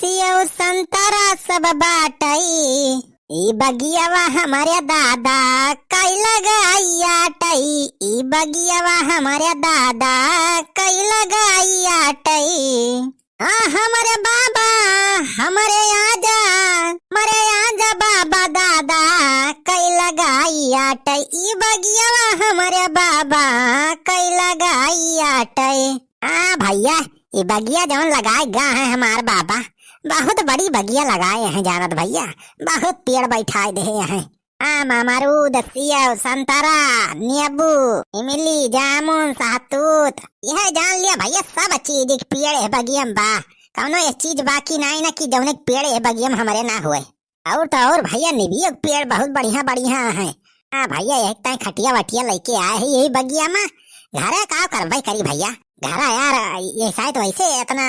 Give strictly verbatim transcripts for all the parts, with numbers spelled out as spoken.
सेव संतरा सब बाटई। ई बगियावा हमरे दादा कई लगाई आटई, ई बगियावा हमरे दादा कई लगाई आटई। हाँ, हमरे बाबा, हमरे आजा, हमरे आजा बाबा दादा, कई लगाई आटई, ई बगियावा हमरे बाबा, कई लगाई आटई। हाँ भइया, ई बगिया जौन लगाए गा है हमार बाबा, बहुत बड़ी बगिया लगाए हैं जानत भइया, बहुत पेड़ बैठाए दे हैं। आम, अमरूद, सेव, संतरा, नींबू, इमली, जामुन, सहतूत, यह जान लिया भइया, सब चीज के पेड़ ए बगिया में बा। कौनो एक चीज बाकी नाई ना कि जौने के पेड़ ए बगिया में हमरे ना होए। और तो और भइया, निबियो के पेड़ बहुत बढ़िया बढ़िया हैं। हाँ भइया, एक ताई खटिया वटिया लइके आए हैं यही बगिया में। घरे का करबे करी भइया, घरा यार, ये शायद वैसे इतना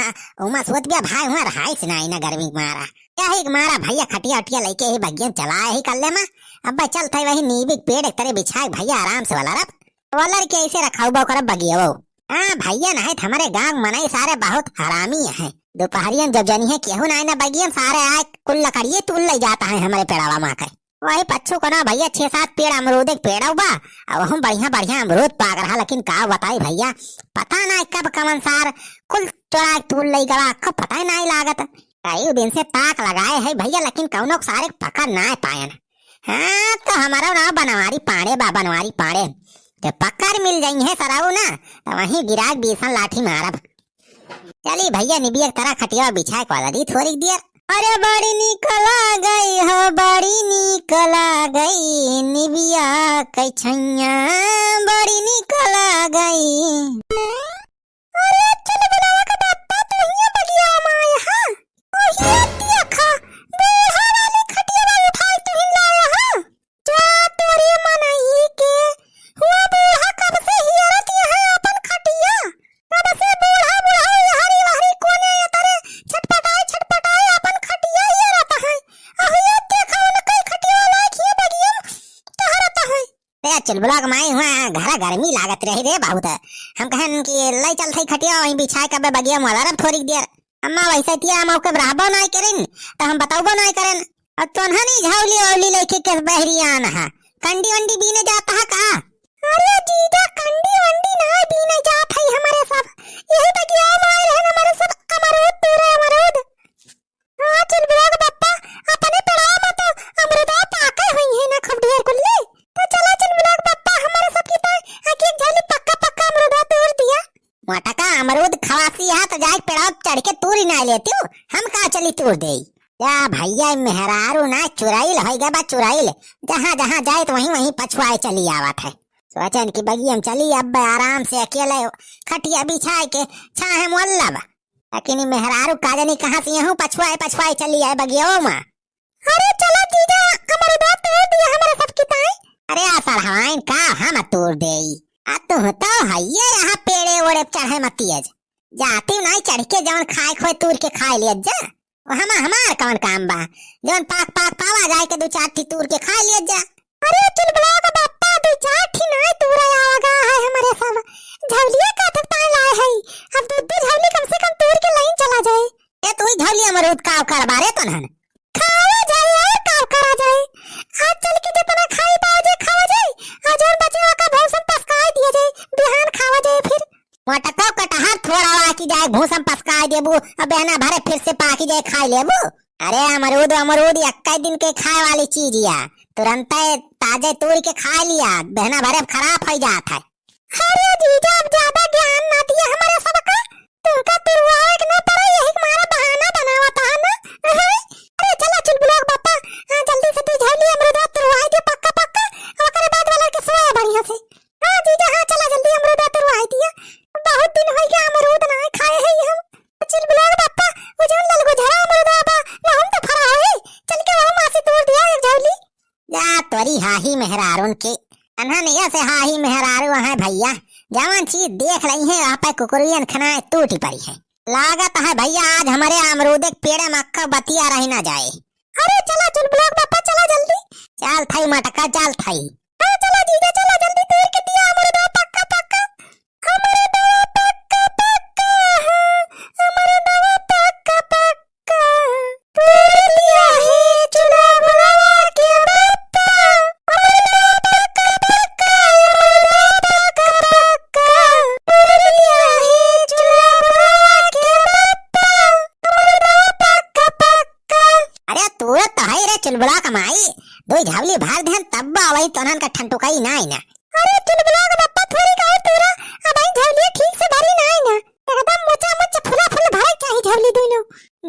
उमस होत बिया भाई, हुआ रहाइस नाई ना गर्मी के मारा। यही के मारा भइया खटिया उटिया लइके ही बगिया में चला ही कर ले मा। अब चल थे वही नीबी के पेड़ एक तरे बिछाए भइया आराम से वलरब। वलर के ऐसे रखाऊ बा करब बगिया वो। हाँ भइया, नहीं तो हमारे गांव मनई सारे बहुत हरामी हैं। दोपहरियन जब जनी है केहू नाई ना बगिया में सारे आए कुल लकड़िए तूल ले जाता है हमारे पेड़ावा मा के। वही पच्छू को ना भइया, छह सात पेड़ अमरूदे के पेड़ बा, और वहम बढ़िया बढ़िया अमरूद पाक रहा, लेकिन का बताई भइया, पता ना कब कमन सार कुल चोरा के तूल लई गवा, कब पता ही नाई लागत। कई दिन से ताक लगाए है भइया, लेकिन कौनो के सारे पकड़ ना पायन। हाँ, तो हमारा नाम बनवारी पाड़े बा, बनवारी पाड़े। जब पकड़ मिल जाई है सराऊ ना, तो वहीं गिरा के बीसन लाठी मारब। चली भइया, निबिया के तरह खटिया बिछाए के वाला दी थोड़ी देर। अरे बड़ी नीक लागई हो, बड़ी नीक लागई, निबिया के छैया बड़ी नीक लागई। अरे चुलबुलावा के बापा, तू हियां बगिया में आए हा? ओ हियां देखा, बूढ़ा वाली खटिया उठाई तू ही लाया हा? जा तोरे मनई के, हुआ बूढ़ा कब से हियरत यहाँ अपन खटिया। कब से बूढ़ा बुढ़ऊ हरी हरी कोने ये तरे छटपटाए छटपटाए अपन खटिया हियरत है। अहो ये देखा उनकई खटिया लाइक ये बगिया टहरत है। रे चुलबुला के माई हुआ घरा गर्मी लागत रही रे बहुत। हम कहन कि ले चल थई खटिया वहीं बिछाए कबे बगिया में वलरब थोड़ी देर। अम्मा वैसे तिया हम ओके रहबो नाई करेन, तो हम बताउबो नाई करेन। और तोन्हा नहीं झौली औली लेके के बहरी आन हा, कंडी वंडी बीने जाता है का? अरे जीजा, कंडी वंडी नाई बीने जात है हमारे सब, यही बगिया में आए रहन हमारे सब अमरूद तूरे अमरूद। हाँ चुलबुला के बप्पा, अपने पेड़वा में तो अमरूदवा पाके हुई है ना खूब ढेर कुल्ली, तो चला चुलबुला के बप्पा हमारे सब की तो एक एक झोली पक्का पक्का अमरूदवा तूर दिया। मोटका अमरूद खवासी है तो जाए पेड़वा चढ़ के तूरी ना लेती हूँ, हम का चली तूर देई। जा भइया, ई मेहरारू ना चुराइल होइ गए बा, चुराइल। जहाँ जहाँ जाए तो वहीं वहीं पछुआए चली आवत है। सोचन कि बगिया में चली अब आराम से अकेले खटिया बिछाए के छाहे मोल्ला बा। लेकिन ई मेहरारू का जानी कहाँ से यहूँ पछुआए पछुआए चली आए बगिया में। अरे चला जीजा, अमरूदवा तूर दिया हमारे सबकी ताई। अरे आ सड़हवाइन का हम तूर देई। आ तू तो हइये यहाँ पेड़े ओड़े चढ़े मतियज। जाती नाई चढ़ के जवन खाए खोए तूर के खाए लियत जा। ओ हमा-, हमार कवन काम बा? जवन पाक पाक पावा जाए के दू चार ठी तूर के खाए लियत जा। अरे चुलबुला का बप्पा, दू चार ठी नाई तूरा आवा गा है हमारे सब। झौलिया का तक ताई लाए है। अब दू दू झौली कम से कम तूर के लाइन चला जाए। ए तू ही झौली अमरूद का करबा रे तनहन। खावा जाए और का करा जाए। आज चल के जितना खाई पाओ जाए खावा जाए। आज और बचे का भूसा पसकाए दिया जाए। बिहान खावा जाए फिर। मोटको कटहर थोड़ा वा की जाए, भूसा पसकाए देबू, अब बहना भरे फिर से पाकी जाए खाए लेबू। अरे अमरूद, अमरूद एक्के दिन के खाए वाली चीज या, तुरंते ताजे तोड़ के खाए लिया, बहना भरे अब खराब हो जात है। अरे जीजा, अब ज्यादा ज्ञान ना दिया हमारे सबका, तुमका तुरवावे के ना पड़ा, यही के मारा बहाना बनावत है ना। अरे चला चुलबुला के बापा, हाँ, जल्दी से तू झाड़ लिया अमरूद, तुरवाए दिया पक्का पक्का, ओकरे बाद वाला के सोया बढ़िया से। हाँ जीजा, हाँ, चला जल्दी अमरूदा तुरवाई दिया। बहुत दिन होइ गया अमरूद ना खाए है हम। चुलबुला के बापा, वो जौन ललगो झरा अमरूदा बा, वो हम तो फरा होई। चल के वो माँ से तोड़ दिया एक झौली। जा तोरी हाही मेहरारून के। अनहन ये से हाही मेहरारू हैं भइया। जवन चीज देख लई है, वहाँ पे कुकुरियन खनाए टूटी पड़ी है। लागत है भइया, आज हमारे अमरूदे के पेड़े में अक्का बतिया रही ना जाए। अरे चला चुलबुला के बापा, चला जल्दी। चल थई मटका, चल थई। हाँ, चला जीजा, चला जल्दी तोड़ के दिया अमरूदवा पक्का पक्का। अमरूदवा पक्का पक्का है, अमरूदवा पक्का पक्का। चुलबुलवा क माई, दुइ झौली भर देहन तब वही तोहन का ठंटुकाई नाई ना। अरे चुलबुलवा क बप्पा थोड़ी का और तूरा, अबहीं झौली ठीक से भरी नाई ना। एकदम मोचा मोच फुला फुल भरे चाही झौली दुनो।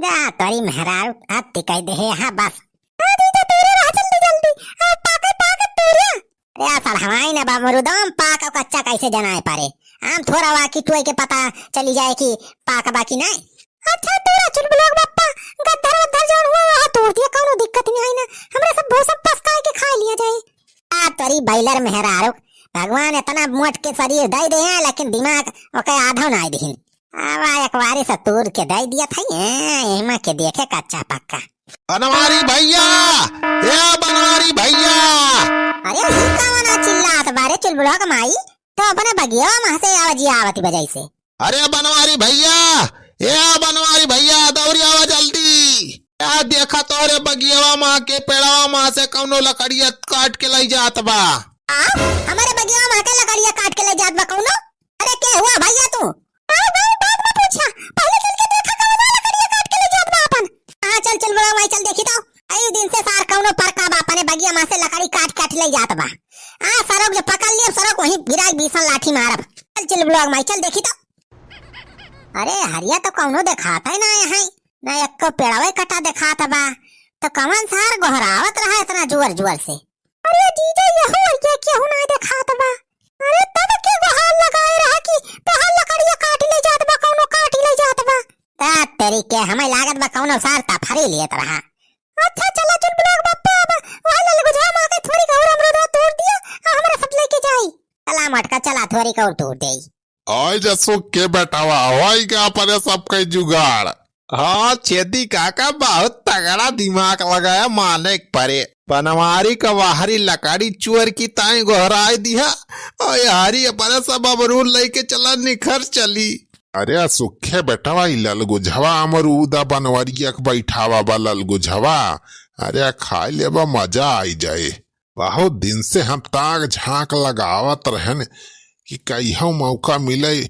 जा तोरी मेहरारू, अति कह दे हे, हाँ बस। हाँ जीजा तूरे रहा जल्दी जल्दी, अब पाके पाके तूरे। अरे सार हमाई ना बा अमरूदवा म पाक और कच्चा कैसे जनाए पारे। हम थोड़ा वा कि टोई के पता चली जाए कि पाक बा कि नाई। अच्छा तूरा चुलबुलवा क बप्पा, गद्दर वद्दर जौन हुआ वहाँ तोड़ दिया, कौनो दिक्कत नहीं आई ना, हमरा सब भूसा पसकाए के खा लिया जाए। आ तोरी बैलर मेहरारू, भगवान इतना मोट के शरीर दे दे हैं लेकिन दिमाग ओके आधा ना दिहिन। आवा एक बारी से तूर के दे दिया था, ए, एमा के देखे कच्चा पक्का। बनवारी भैया, ए बनवारी भैया। अरे ई कवना चिल्लात बारे चुलबुलवा क माई, तो अपने बगिया मा से आवाजी आवती बजाई से। अरे बनवारी भैया, ए बनवारी भैया, दौड़ी आवा जल्दी। या देखा तोरे बगियावा मा के पेड़वा मा से कौनो लकड़िया काट के लई जात बा। आ, हमारे बगियावा मा के लकड़िया काट के लई जात बा कौनो? अरे के हुआ भैया तू? अरे भाई बात मत पूछा, पहले चल के देखा कौनो लकड़िया काट के लई जात बा अपन। हाँ चल चुलबुलवा क माई चल देखी तो। कई दिन से सार कौनो परका बा अपने बगिया मा से लकड़ी काट काट लई जात बा। आ सरक जो पकड़ लिया सरक वहीं गिरा बीसन लाठी मारब। चल चुलबुलवा क माई चल देखी तो। अरे हरिया तो कौनो देखात है ना यहाँ, ना एको पेड़वे कटा देखात बा। तो कवन सार गोहरावत रहा इतना जोर जोर से? अरे जीजा यहू हरिया केहू ना देखात बा। अरे तब के गोहार लगाए रहा कि तोहार लकड़िया काट ले जात बा, कौनो काट ले जात बा। ता तेरी के हमें लागत बा कौनो सार तफरी लियत रहा। अच्छा चला चुलबुलवा क बप्पा अब वहाँ ललगुझवा मा के थोड़ी गौर अमरूदवा तोड़ दिया और हमरा सब लेके जाई। चला मटका चला थोड़ी गौर तोड़ देई। ओए जसु के बेटावा, होई गा अपने सबके जुगाड़। हाँ, छेदी काका बहुत तगड़ा दिमाग लगाया, माने के परे। बनवारी क बाहरी लकड़ी चोर की ताई गोहराई दिहा, और यारी अपने सब अमरूद लेके चला निखर चली। अरे सुखे बेटावा, ई ललगुझवा अमरूद आ बनवरिया क बैठावा बा ललगुझवा। अरे खाई लेबा, मजा आई जाए। बहुत दिन से हम ताक झांक लगावत रहन कि कहियो मौका मिले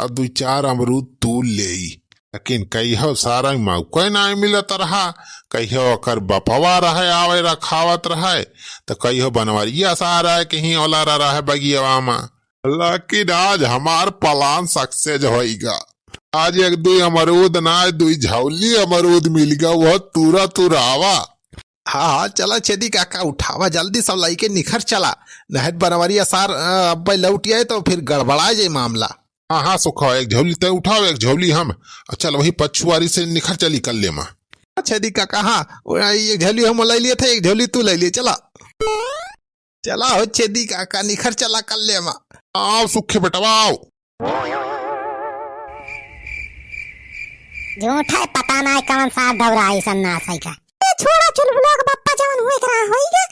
और दुइ चार अमरूद तूल लेई, लेकिन कहियो सारा मौका नाहीं मिलत रहा। कहियो ओकर बपवा रहे आवे रखावत रहे, तो कहियो बनवरिया सारा कहीं ओला रहे बगियावा मा। लेकिन आज हमार plan success होइगा। आज एक दुइ अमरूद ना, दुइ झौली अमरूद मिलिगा, वह तूरा तुरावा। हाँ, हाँ, चला छेदी काका, उठावा जल्दी सब लइके निखर चला। नहीं बनवरिया सार, अ, अब्बे लौट आए तो फिर गड़बड़ा जाए मामला। हाँ, हाँ, सुखा, एक झौली तय उठाओ, एक झौली हम। चल, वही पछुआरी से निखर चली कल्ले मा। छेदी काका, हाँ, वो एक झौली हम ले लिए थे, एक झौली तू ले लिए, चला। चला हो छेदी काका, निखर चला कल्ले मा। आओ सुखे बेटवा, आओ। झूठा है, पता ना है कौन सा दौरा है सन्नास है का। ए, छोड़ा चुलबुलवा क बप्पा, जवन हुए करा होइगा,